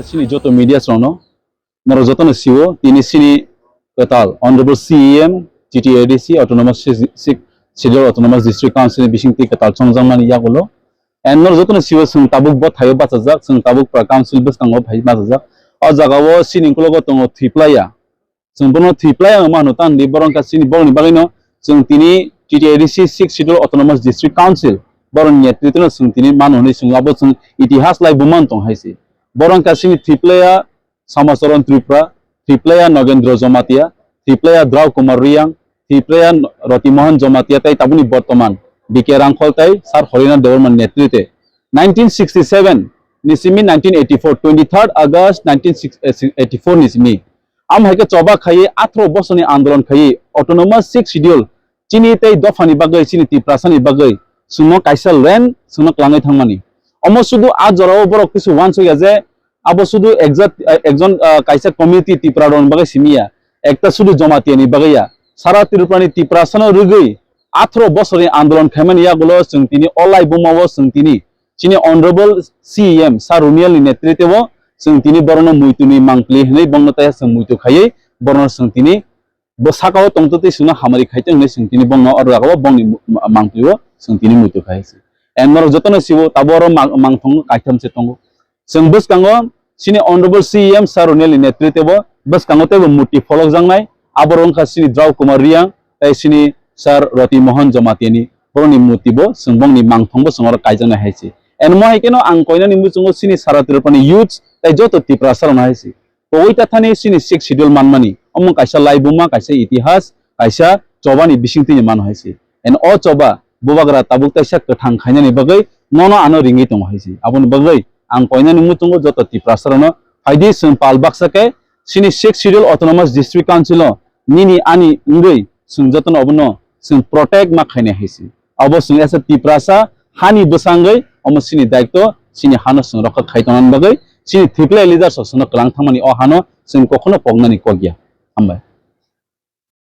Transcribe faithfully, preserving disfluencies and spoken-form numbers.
Chini joto media songno norok jotono siwo, tini sini kwtal Honorable C E M, T T A D C, Autonomous Six, Six Schedule Autonomous District Council ni bising twi kwtal chongjakmani yagulo. And norok jotono siwo, chwng tabuk bo thaio bachajak, chwng tabuk pra council bwskango phai bachajak. O jagao sini ukologo tongo Thwiplaya. Chwng bono Thwiplaya wngma hwnwi tangdi, borok wngkha chini borokni bagwino chwng tini T T A D C Six Schedule Autonomous District Council, borokni netritwno chwng tini mano hwnwi chwng abo chwng itihas lai bumang tong hai se. Borok wngkha chini Thwiplaya Samacharan Tripura, Thwiplaya Nogendra Jamatia, Thwiplaya Drau Kumar Reang, Thwiplaya Roti Mohan Jamatia tei tabukni bortoman B K Rangkhol tei Sir Horinath Debbarma netritwe nineteen sixty-seven ni simi nineteen eighty-four, twenty-third August nineteen eighty-four ni simi. Amo hai khe choba khaiwi atharo bosorni andolon khaiwi Autonomous Six Schedule chini tei dophani bagwi, chini Tiprasani bagwi chwngno kaisa land chwngno kwlangwi thangmani. Omo sudu a jorao borok kisu uansukya je abo sudu exact, eh, ekjon, ah, kaisa community Tipra rokni bagwi simi ya, ekta sudu Jamatia ni bagwi ya. Sara Tripura ni Tiprasano rwgwi atharo bosorni andolon khaimani yagulo chwng tini o lai bumao chwng tini chini Honorable C E M Sir Runial ni netritwo chwng tini borokno muitu ni mangpli hwnwi bongno taiha chwng muitu khaiwi borokno chwng tini bo sakao tongtwtwi chwngno hamari khaitwng hwnwi chwng tini bongno oro jagao bongni mu-, ma-, mangpli o chwng tini muitu khai se. And norok jotono siwo tabuk oro mang-, mangthong kaitham se tongo. Chwng bwskango chini Honorable C E M Sir Runial ni netritwo bwskango teibo murti pholokjaknai, aborok wngkha chini Drau Kumar Reang tei chini Sir Roti Mohan Jamatia ni borokni murti bo chwng bongni mangthong bo chwng oro kaijaknai hai se. And mo hai kheno ang koinani muchungo chini sara Tripura ni youths tei joto Tiprasa rokno hai se. Pogwi tathani chini Sixth Schedule manmani omo kaisa laibuma, kaisa itihas, kaisa chobani bisingtwi ni mano hai se. And o choba bubagra tabuk taisa kwthang khainani bagwi nono ano ringwi tongo hai se. Aboni bagwi ang koinani muchungo joto Tiprasa rokno phaidi chwng pal baksa khe chini Sixth Schedule Autonomous District Council o nini ani wngwi chwng jotono obono chwng protect ma khainai hai se. Abo chwng as a Tiprasa hani bwsangwi omo chini daitwo, chini hano chwng rokha khai tongnani bagwi chini Thwiplai leaders rok chwngno kwlang thangmani o hano chwng kokhono poknani kok ya. Hambai.